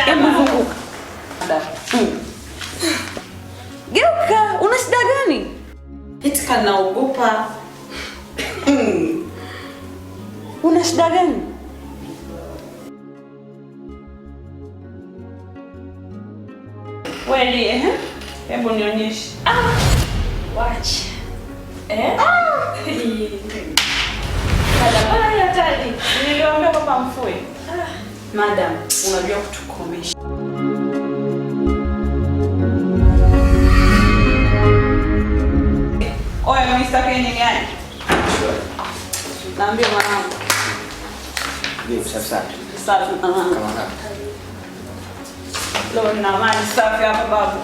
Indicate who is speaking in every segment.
Speaker 1: Hebu zunguka. Geuka, una shida gani? Eti kanaogopa. Una shida gani? Kweli eh? Hebu nionyeshe. Ah! Watch. Eh? Ah! Madam, hatari. Niliwaambia kwamba mfue. Ah. Madam, unajua kutukomesha. Oya, Mr. Kenny gani? Naambia mwanangu.
Speaker 2: Ndio, safi safi.
Speaker 1: Safi mwanangu.
Speaker 2: Kama kama.
Speaker 1: Leo nina amani safi hapa babu.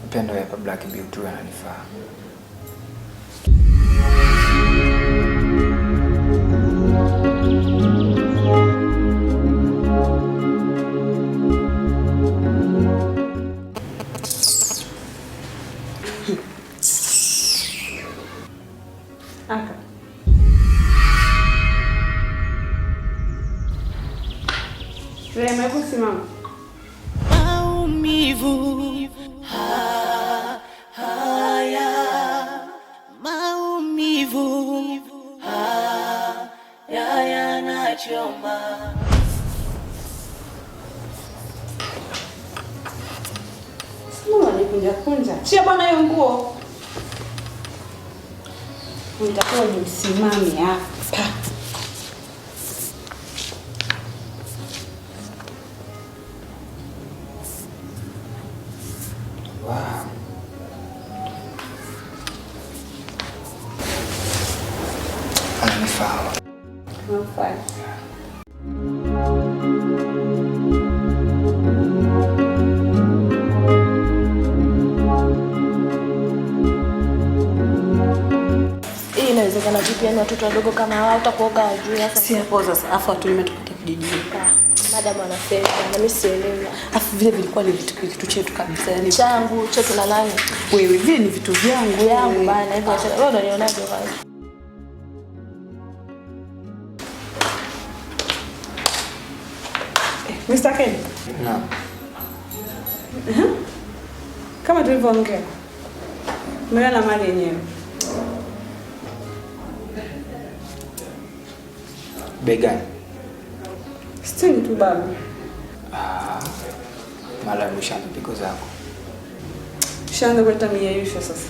Speaker 2: Upendo hapa Black Beauty ananifaa.
Speaker 1: Aka. Rema, hebu simama.
Speaker 3: Maumivu haya, maumivu haya yanachoma.
Speaker 1: Sema unanikunja kunja. Chia bwana hiyo nguo. Nitakuwa ni msimame hapa.
Speaker 2: Wow. Ananifaa.
Speaker 1: Anafaa.
Speaker 4: Hii inawezekana vipi? Yaani watoto wadogo kama hawa hata kuoga hawajui. Sasa
Speaker 1: si hapo sasa, afu watu nimetupata kijijini.
Speaker 4: Madam anasema na mimi sielewi.
Speaker 1: Afu vile vilikuwa ni vitu chetu kabisa, yani
Speaker 4: changu chetu na nani?
Speaker 1: Wewe vile ni vitu vyangu
Speaker 4: yangu bana, hivyo acha. Wewe unanionaje kwanza?
Speaker 1: Mr. Ken.
Speaker 2: Naam.
Speaker 1: Kama tulivyoongea. Umeona mali yenyewe.
Speaker 2: Bei gani?
Speaker 1: 60 tu baba.
Speaker 2: Mara ya mwisho pigo zako.
Speaker 1: Ushaanza kuleta mieyusho sasa.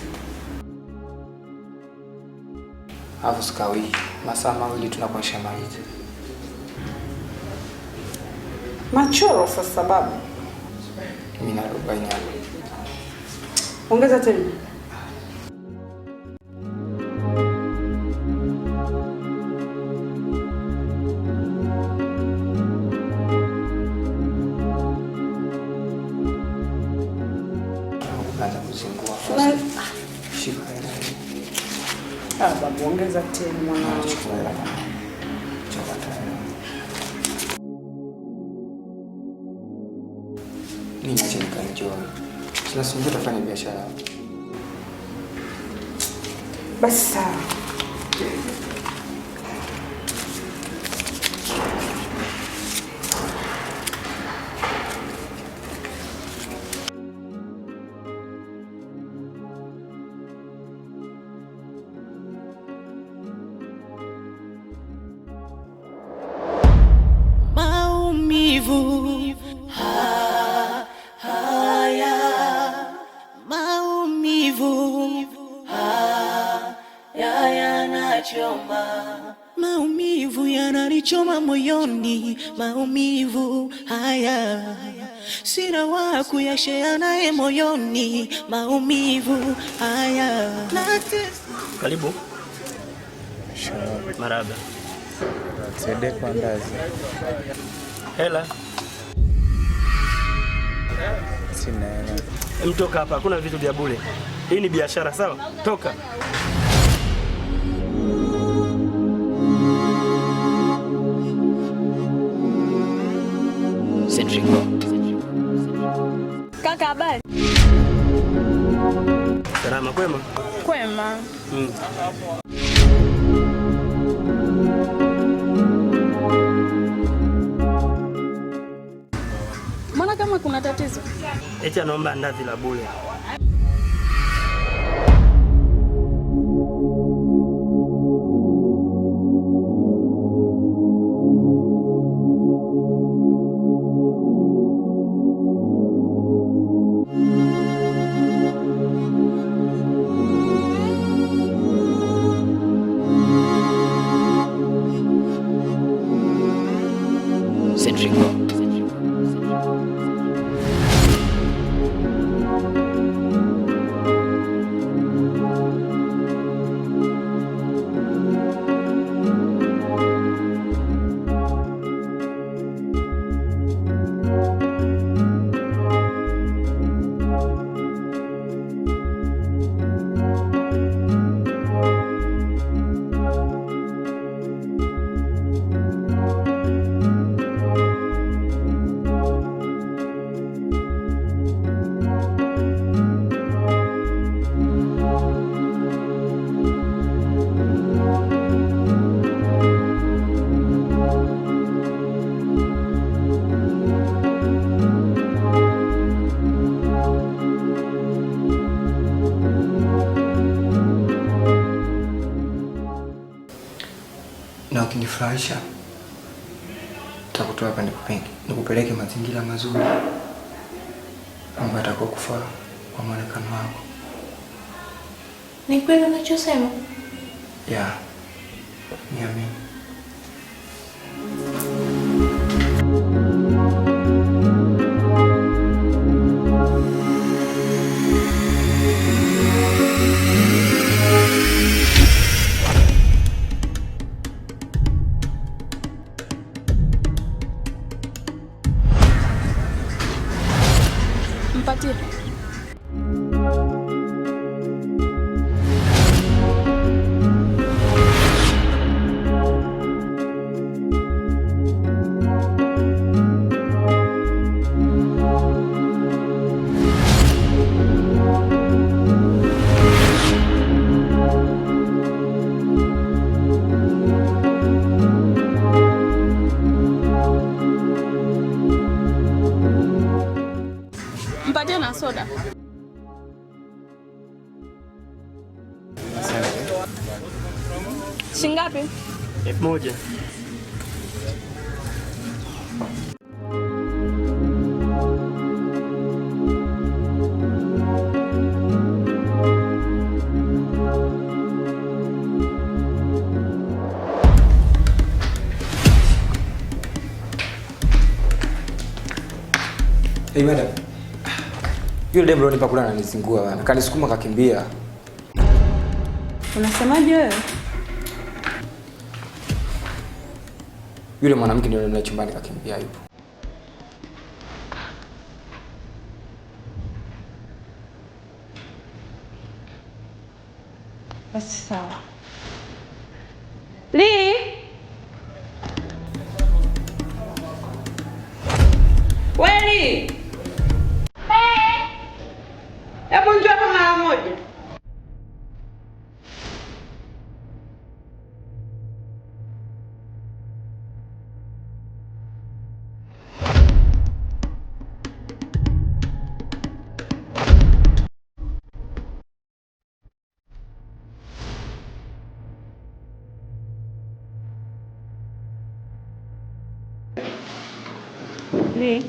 Speaker 2: Alafu sikawi masaa mawili tunakuwa shamaliza.
Speaker 1: Machoro sasa babu.
Speaker 2: Mimi na 40 hapa.
Speaker 1: Ongeza tena.
Speaker 2: Unaanza kuzingua. Shika hela.
Speaker 1: Babu, ongeza tena mwanangu.
Speaker 2: Chukua hela mwanangu. Chukua hela. Mimi niache nikaenjoy. Sina siku tafanya biashara.
Speaker 1: Basi sawa.
Speaker 3: Maumivu haya, maumivu haya yanachoma. Maumivu yananichoma moyoni, maumivu haya sina wa kuyashare naye moyoni, maumivu haya.
Speaker 5: Karibu. Marhaba.
Speaker 6: Tusaidie kwa andazi.
Speaker 5: Hela.
Speaker 6: Sina hela.
Speaker 5: Mtoka hapa, hakuna vitu vya bure. Hii ni biashara, sawa? Toka.
Speaker 1: Kaka, habari?
Speaker 5: Salama, kwema?
Speaker 1: Kwema. Mbona kama kuna tatizo?
Speaker 5: Eti anaomba andazi la bure.
Speaker 2: Na ukinifurahisha nitakutoa hapa nikupeleke mazingira mazuri ambayo yatakuwa kufaa kwa muonekano wako.
Speaker 4: Ni kweli unachosema?
Speaker 2: Yeah. Niamini.
Speaker 1: Mpatie. Mpatie na soda.
Speaker 6: Asante.
Speaker 1: Shingapi?
Speaker 5: 1000.
Speaker 2: Hey madam. Yule demu alonipa kula ananizingua bana. Kanisukuma kakimbia.
Speaker 1: Unasemaje wewe?
Speaker 2: Yule mwanamke ndio ndio chumbani kakimbia yupo.
Speaker 1: Basi sawa. Lee! Weli! Hebu njoo hapa mara moja. Lee,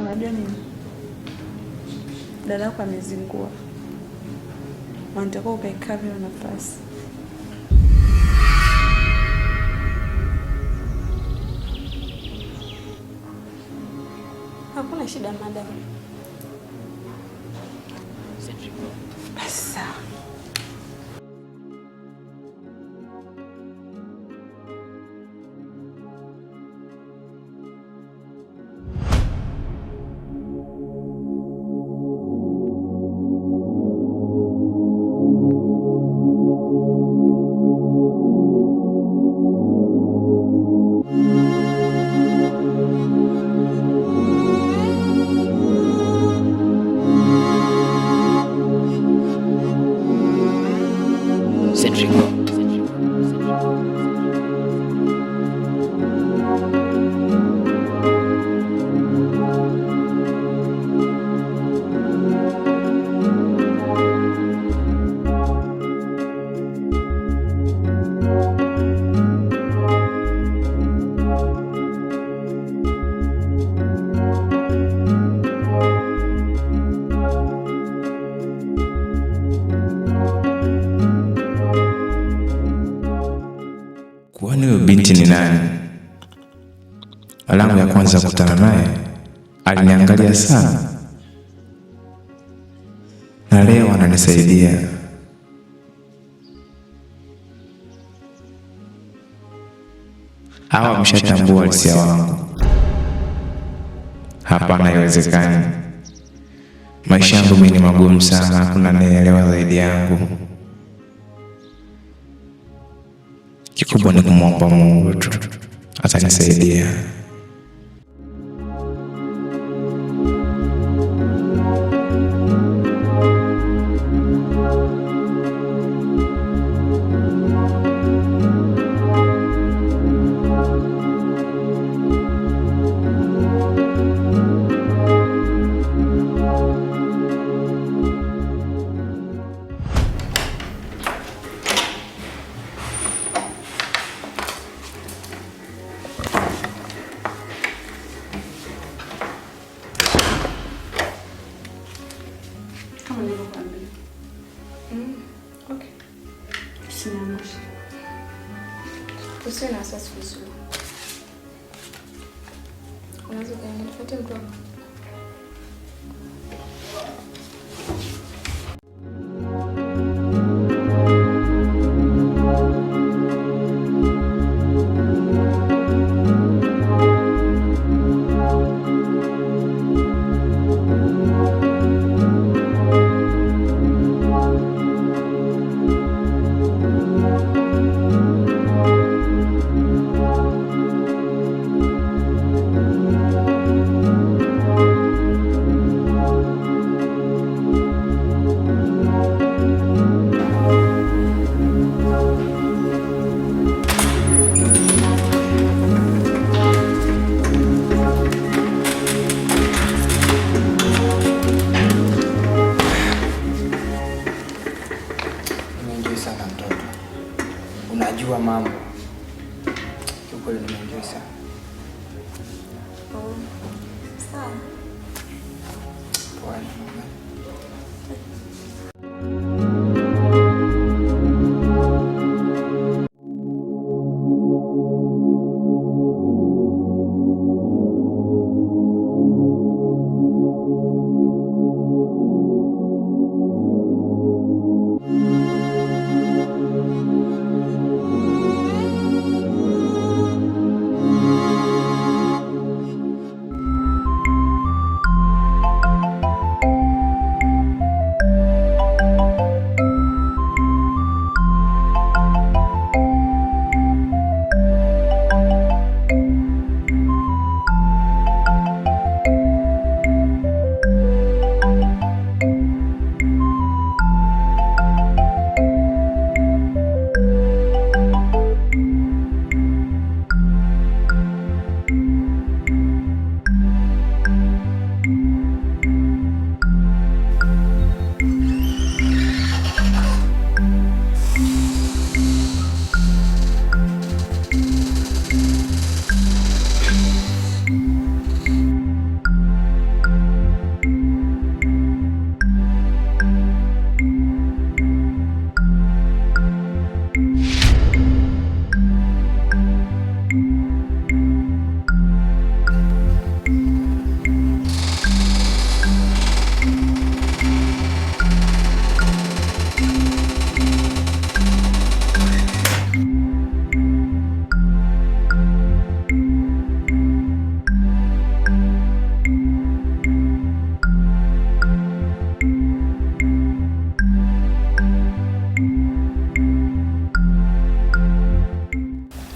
Speaker 1: unajua nini? Dada yako amezingua. Unatakiwa ukaikaa hiyo nafasi. Hakuna shida madam. Basi sawa.
Speaker 6: Huyu binti ni nani? Mara yangu ya kwanza kukutana naye aliniangalia sana, na leo ananisaidia. Hawa wameshatambua uhalisia wangu. Hapana, haiwezekani. Maisha yangu mimi ni magumu sana, hakuna anayeelewa zaidi yangu. Kikubwa ni kumwomba Mungu tu, atanisaidia.
Speaker 1: Kama nilivyokuambia.
Speaker 4: Okay.
Speaker 1: Usiniangushe.
Speaker 4: Usiwe na wasiwasi vizuri. Unaweza ukaenda, nifuatie mtu wako.
Speaker 2: Nimeenjoy sana mtoto, unajua mambo. Kiukweli nimeenjoy sana.
Speaker 4: Oh, sawa.
Speaker 2: Poa mama.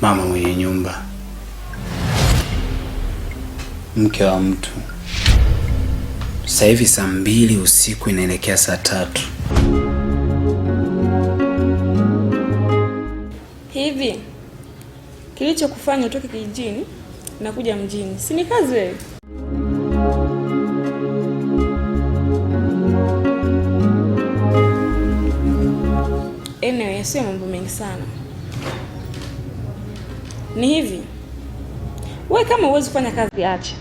Speaker 7: Mama mwenye nyumba, mke wa mtu. Sasa hivi saa 2 usiku inaelekea saa 3.
Speaker 1: Hivi kilichokufanya utoke kijijini na kuja mjini si ni kazi wewe? Anyway, sio mambo mengi sana. Ni hivi, we kama huwezi kufanya kazi acha,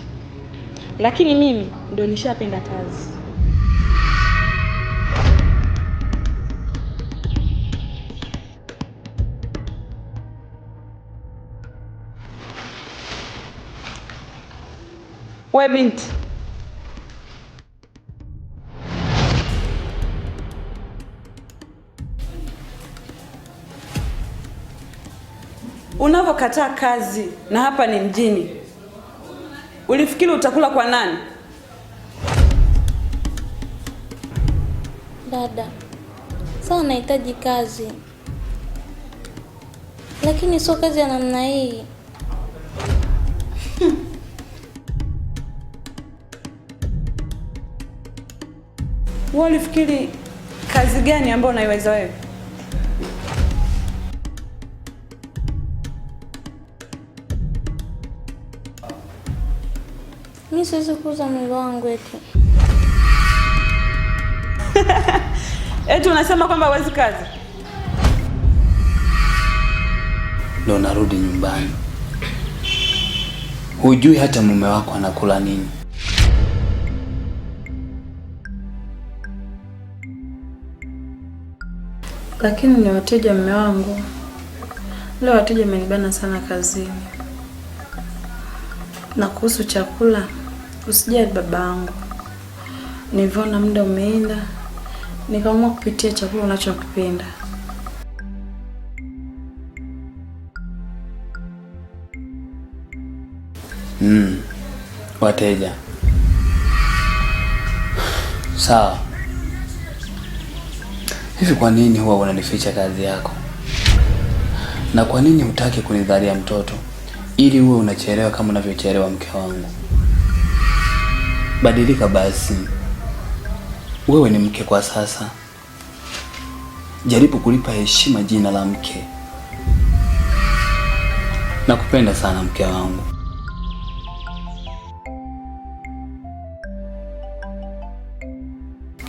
Speaker 1: lakini mimi ndo nishapenda kazi. We binti, unavyokataa kazi na hapa ni mjini, ulifikiri utakula kwa nani?
Speaker 8: Dada, sawa nahitaji kazi, lakini sio kazi ya namna hii.
Speaker 1: Wewe ulifikiri kazi gani ambayo unaiweza wewe?
Speaker 8: Mi siwezi kuuza mwili wangu eti.
Speaker 1: Eti unasema kwamba huwezi kazi?
Speaker 7: Ndo narudi nyumbani, hujui hata mume wako anakula nini.
Speaker 9: Lakini ni wateja mume wangu. Leo wateja wamenibana sana kazini. Na kuhusu chakula, usijali baba wangu. Nilivyoona muda umeenda, nikaamua kupitia chakula unachokipenda.
Speaker 7: Wateja sawa. Hivi kwa nini huwa unanificha kazi yako? Na kwa nini hutaki kunidhalia mtoto ili uwe unachelewa kama unavyochelewa mke wangu? Badilika basi, wewe ni mke kwa sasa. Jaribu kulipa heshima jina la mke. Nakupenda sana mke wangu.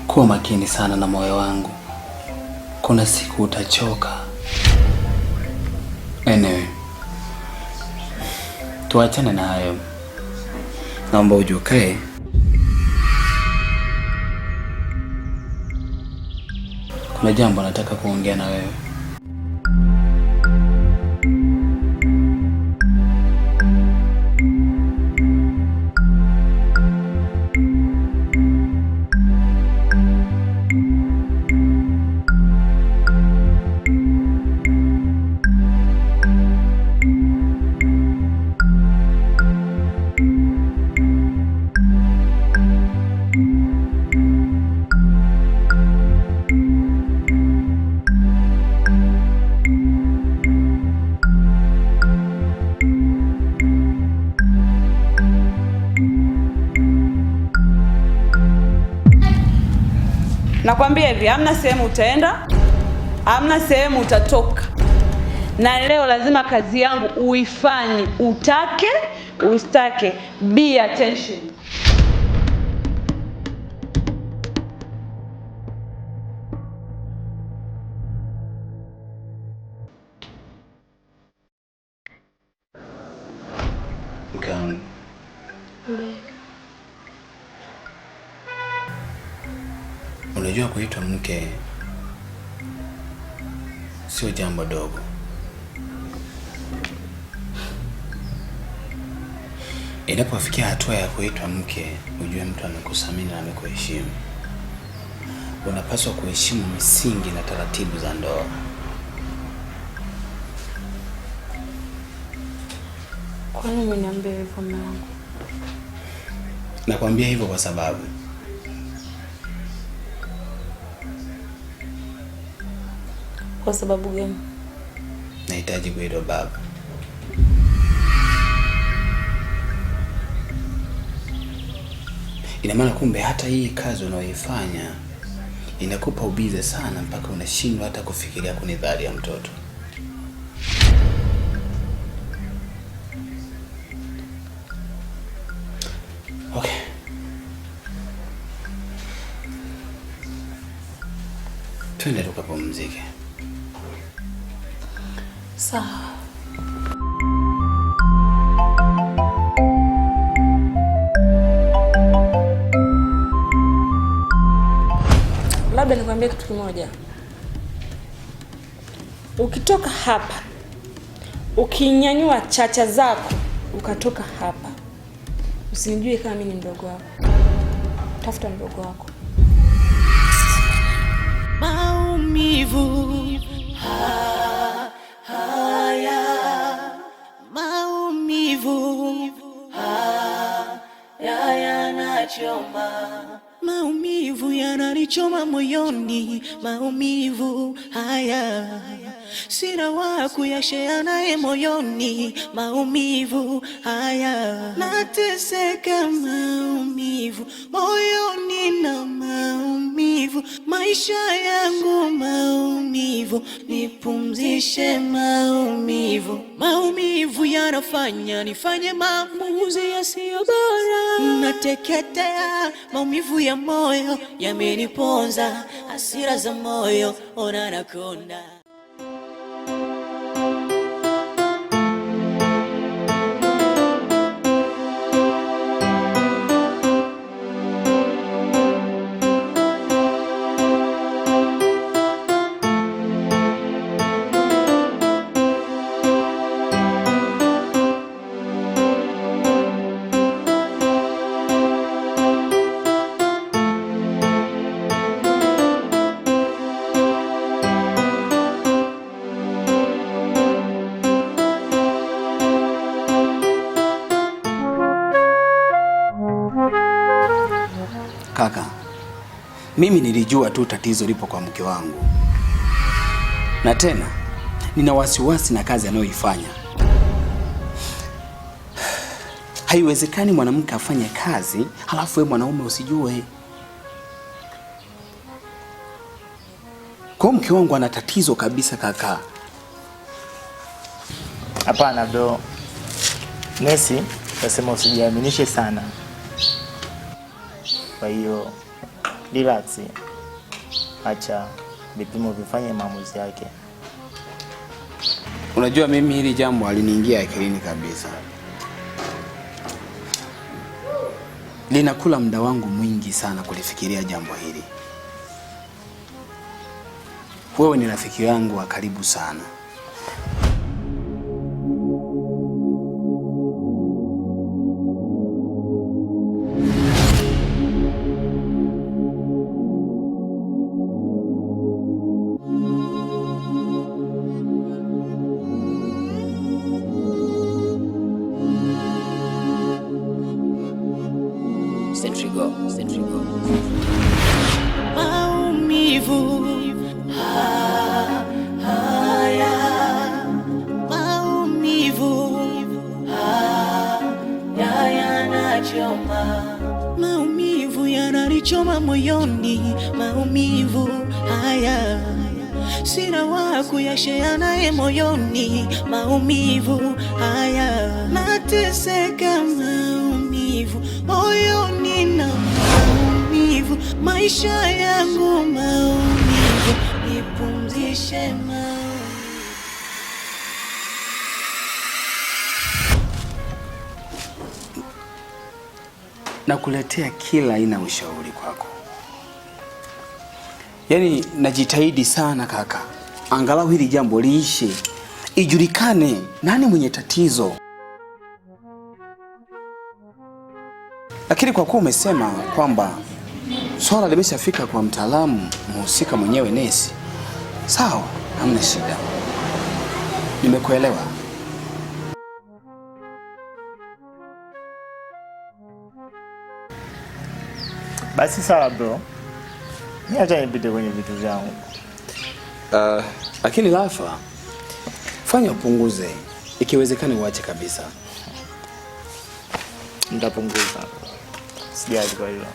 Speaker 7: Kuwa makini sana na moyo wangu, kuna siku utachoka. Anyway, tuachane na hayo. Naomba uje ukae. Kuna jambo nataka kuongea na wewe.
Speaker 1: Nakwambia hivi, hamna sehemu utaenda, hamna sehemu utatoka. Na leo lazima kazi yangu uifanye, utake usitake. Be attention.
Speaker 7: Mke wangu, unajua kuitwa mke sio jambo dogo. Inapofikia hatua ya kuitwa mke, ujue mtu amekuthamini na amekuheshimu. Unapaswa kuheshimu misingi na taratibu za ndoa.
Speaker 9: Kwa nini umeniambia hivyo mume wangu?
Speaker 7: Nakwambia hivyo kwa sababu
Speaker 9: Kwa sababu gani?
Speaker 7: nahitaji kuitwa baba. Ina maana kumbe hata hii kazi unayoifanya inakupa ubize sana mpaka unashindwa hata kufikiria kunidhalia mtoto. Okay. Twende tukapumzike.
Speaker 9: Sawa.
Speaker 1: Labda nikwambie kitu kimoja. Ukitoka hapa, ukinyanyua chacha zako ukatoka hapa,
Speaker 4: Usinijue kama mimi ni mdogo wako. Tafuta mdogo wako.
Speaker 3: Maumivu haya, maumivu haya yanachoma, maumivu yananichoma moyoni, maumivu haya sina wa kuyashare naye moyoni, maumivu haya nateseka, maumivu moyoni na maumivu, maisha yangu maumivu, nipumzishe maumivu, maumivu yanafanya nifanye maamuzi yasiyo bora, nateketea, maumivu ya moyo yameniponza, hasira za moyo ona nakonda.
Speaker 7: Kaka, mimi nilijua tu tatizo lipo kwa mke wangu, na tena nina wasiwasi na kazi anayoifanya. Haiwezekani mwanamke afanye kazi halafu wewe mwanaume usijue. Kwa mke wangu ana tatizo kabisa kaka.
Speaker 5: Hapana bro, nesi nasema usijiaminishe sana, kwa hiyo relax, acha vipimo vifanye maamuzi yake.
Speaker 7: Unajua mimi hili jambo aliniingia akilini kabisa, linakula muda wangu mwingi sana kulifikiria jambo hili. Wewe ni rafiki yangu wa karibu sana.
Speaker 3: Maumivu haya, maumivu haya yanachoma, maumivu yananichoma moyoni, maumivu haya sina wa kuyashare naye moyoni, maumivu haya nateseka, maumivu moyoni na maumivu, maisha yangu maumivu, nipumzishe maumivu.
Speaker 7: Nakuletea kila aina ushauri kwako. Yaani najitahidi sana kaka, angalau hili jambo liishe, ijulikane nani mwenye tatizo. Lakini kwa kuwa umesema kwamba swala limeshafika kwa mtaalamu mhusika mwenyewe nesi, sawa, hamna shida, nimekuelewa.
Speaker 5: Basi sawa bro, mi acha nipite kwenye vitu vyangu.
Speaker 7: Lakini Rafa, fanya upunguze, ikiwezekana uache kabisa.
Speaker 5: Nitapunguza, sijali kwa hilo.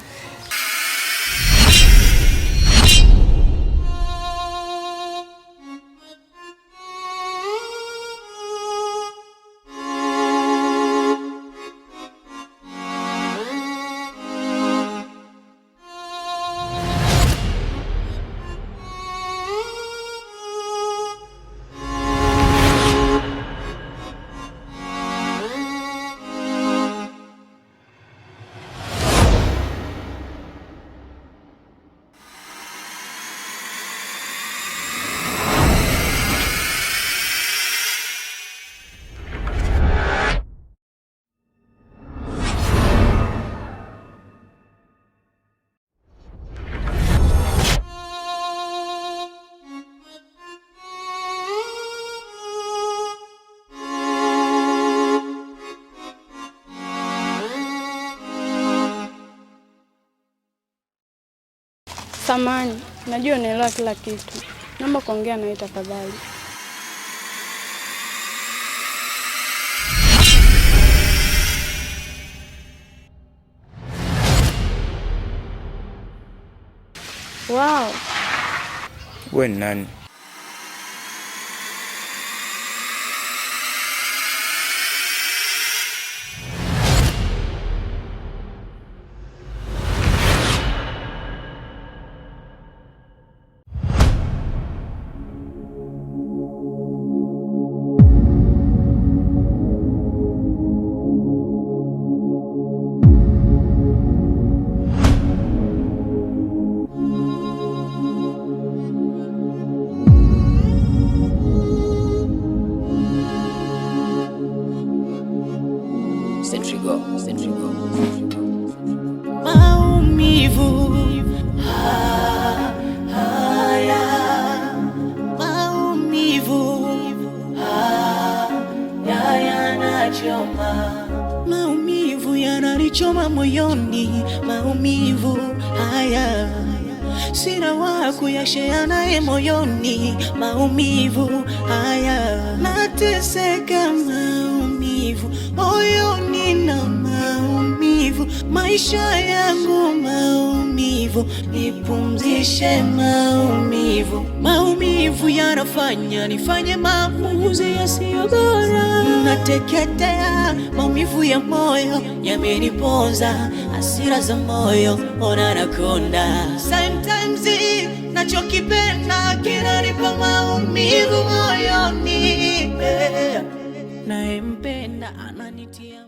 Speaker 9: Samahani, najua unaelewa kila kitu. Naomba kuongea nawe tafadhali. Wow.
Speaker 2: Wewe ni nani?
Speaker 3: Maumivu haya, maumivu haya yanachoma, maumivu yananichoma moyoni, maumivu haya sina wa kuyashare naye moyoni, maumivu haya nateseka, maumivu moyoni na maumivu, maisha yangu maumivu, nipumzishe maumivu. Maumivu yanafanya nifanye maamuzi yasiyo bora, nateketea. Maumivu ya moyo yameniponza, hasira za moyo ona nakonda. Sometimes nachokipenda kinanipa maumivu moyoni, nayempenda ananitia